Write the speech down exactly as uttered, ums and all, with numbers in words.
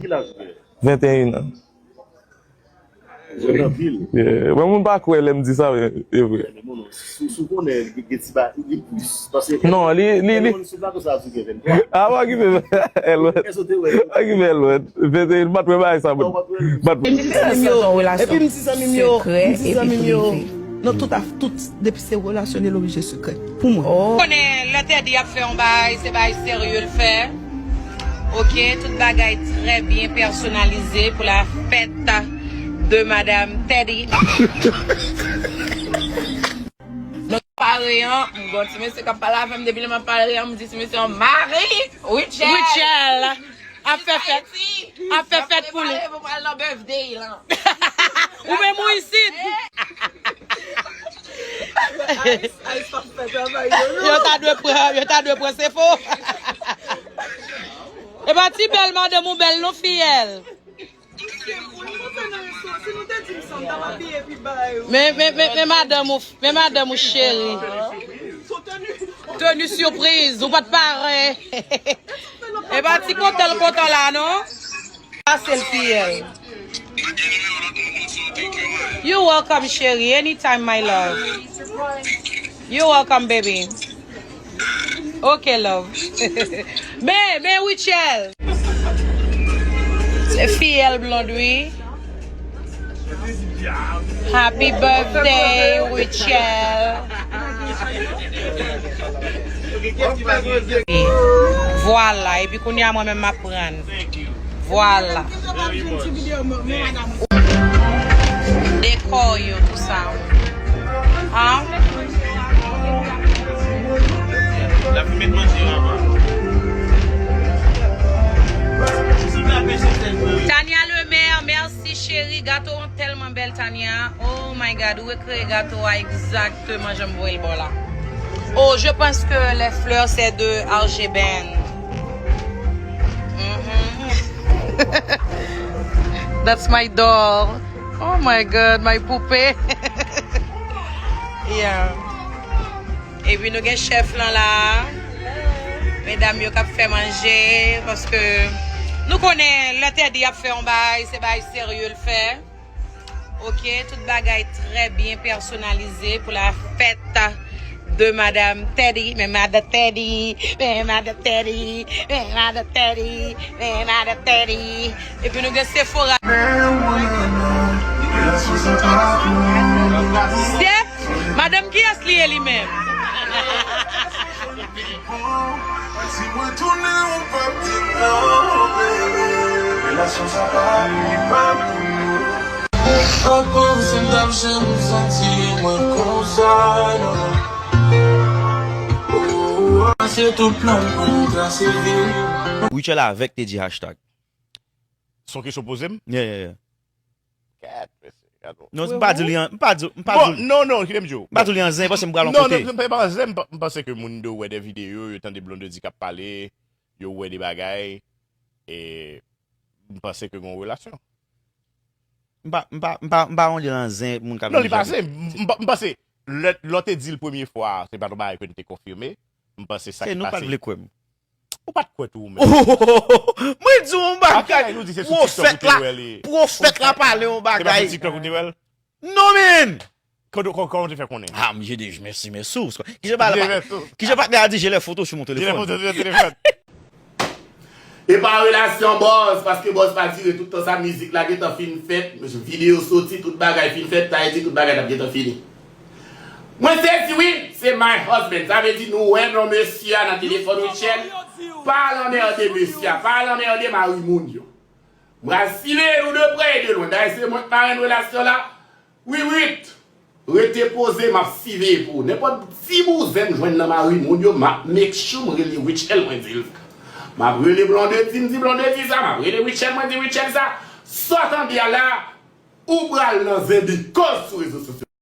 Ki laj ou gen? Venteyen an. Jèn anpil. Yeah. Mwen, moun pa kwè lè m di sa, men e vre. Men bon, non, si, si w konnen, gen, gen ti ba, li plis. Paske non, li, li, li. Sou plato sa, di gen venntwa. Ah, pa okipe Elwèt. Èske w te wè? Pa okipe Elwèt. Venteyen, m pa t wè bagay sa, mwen. Non, w pa t wè. M pa t wè. Epi m di zanmi m yo, epi m di zanmi m yo, m di zanmi m yo. Nan tout af-, tout, depi se relasyonèl oblije sekrè. Pou mwen. Konnen lè Teddy ap fè yon bagay, se bagay serye l fè. Ok, tout bagay trè byen pèsonalize pou la fèt de Madam Teddy. Nan pare an, m gon ti mesye k ap pale avè m depi lè m ap pale an, m di ti mesye an mari Richel. Richel. Ap fè fèt. Ap fè fèt pou li. Mwen pral nan birthday lan. Ou menm ou isit. Yo ta dwe pran, yo ta dwe pran se fo. E pa ti bèl madanm ou bèl non fiyèl. Men, men, men, men madanm ou, men madanm ou cheri. Teni sipriz, ou pa t pare. E pa ti kontan l kontan la non. Pase l fiyèl. You welcome, chérie. Anytime, my love. You welcome, baby. Ok, love. Men, men, Richel. Se fiyèl blond, wi. Happy birthday, Richel. Vwala, epi kounye a mwen menm m ap pran. Vwala. Dekò yo, tou sa. An? Tania Lemaire, mèsi cheri, gato an tèlman bèl, Tania. Oh my God, ou rekreye gato a egzakteman jan m voye l ba w la. Oh, je pense que les fleurs, c'est de Argeben. Mhm. That's my doll. Oh my God, my poupée. Yeah. Epi nou gen chèf lan la. Medam yo k ap fè manje, paske nou konnen lè Teddy ap fè yon bagay, se bagay serye l fè. Ok, tout bagay trè byen pèsonalize pou la fèt de Madam Teddy. Men Madan Teddy, men Madan Teddy, men Madan Teddy, men Madan Teddy. Epi nou gen Sephora. Steph, madanm kiyès li ye li menm? Relasyon sa pa, li pa pou nou. Akoz si m t ap janm santi mwen konsa, non. Oh, se tout plan pou nou trase vi. Richel avèk te di hashtag. Se yon kesyon poze m? Yeah, yeah, yeah. Kèt, mesye, gad on. Non, m pa di li an, m pa di, m pa di. Bon, non, non, kite m di w. M pa di li an zen, paske m pral yon kote. Non, non, m pa an zen, m pa, m panse ke moun yo wè de videyo, yo tande Blondedy k ap pale, yo wè de bagay, e m panse ke gen yon relasyon. M pa, m pa, m pa, m pa ronde l an zen, moun k ap. Non, li pa zen, m, m pa, m panse, lè, lè w te di l premye fwa, se pa t yon bagay ke n te konfime, m panse sa ki pase. Se nou pa t vle kwè m. Ou pa t kwè tou ou menm. Mwen di w yon bagay, pwofèt la, pwofèt la pale yon bagay. Se pa sou TikTok ou te wè l? Non, men! Kòman, kòman, kòman w te fè konnen? Ah, m, j'ai des, merci, merci. Kijan pa, kijan patnè a di, j'ai les photos sur mon téléphone. J'ai les photos sur mon téléphone. E pa relasyon bòz, paske bòz pa dire tout tan sa, mizik la gentan fin fèt, videyo soti, tout bagay fin fèt, sa vle di tout bagay t ap gentan fini. Mwen sezi wi, se my husband. Sa vle di nou wè non mesye a nan telefòn Richel. Pa al anmède mesye a, pa al anmède mari moun yo. M pral siveye nou de prè e de lwen. Dayè se mwen k marenn relasyon la. Wiwit, rete poze, m ap siveye pou ou. Nenpòt ti bouzen m jwenn nan mari moun yo, m ap make sure m rele Richel, mwen di l. M ap rele Blondedy, m di Blondedy sa, m ap rele Richel, mwen di Richel sa. Sa w tande a la, ou pral nan zen bikòz sou rezo sosyo.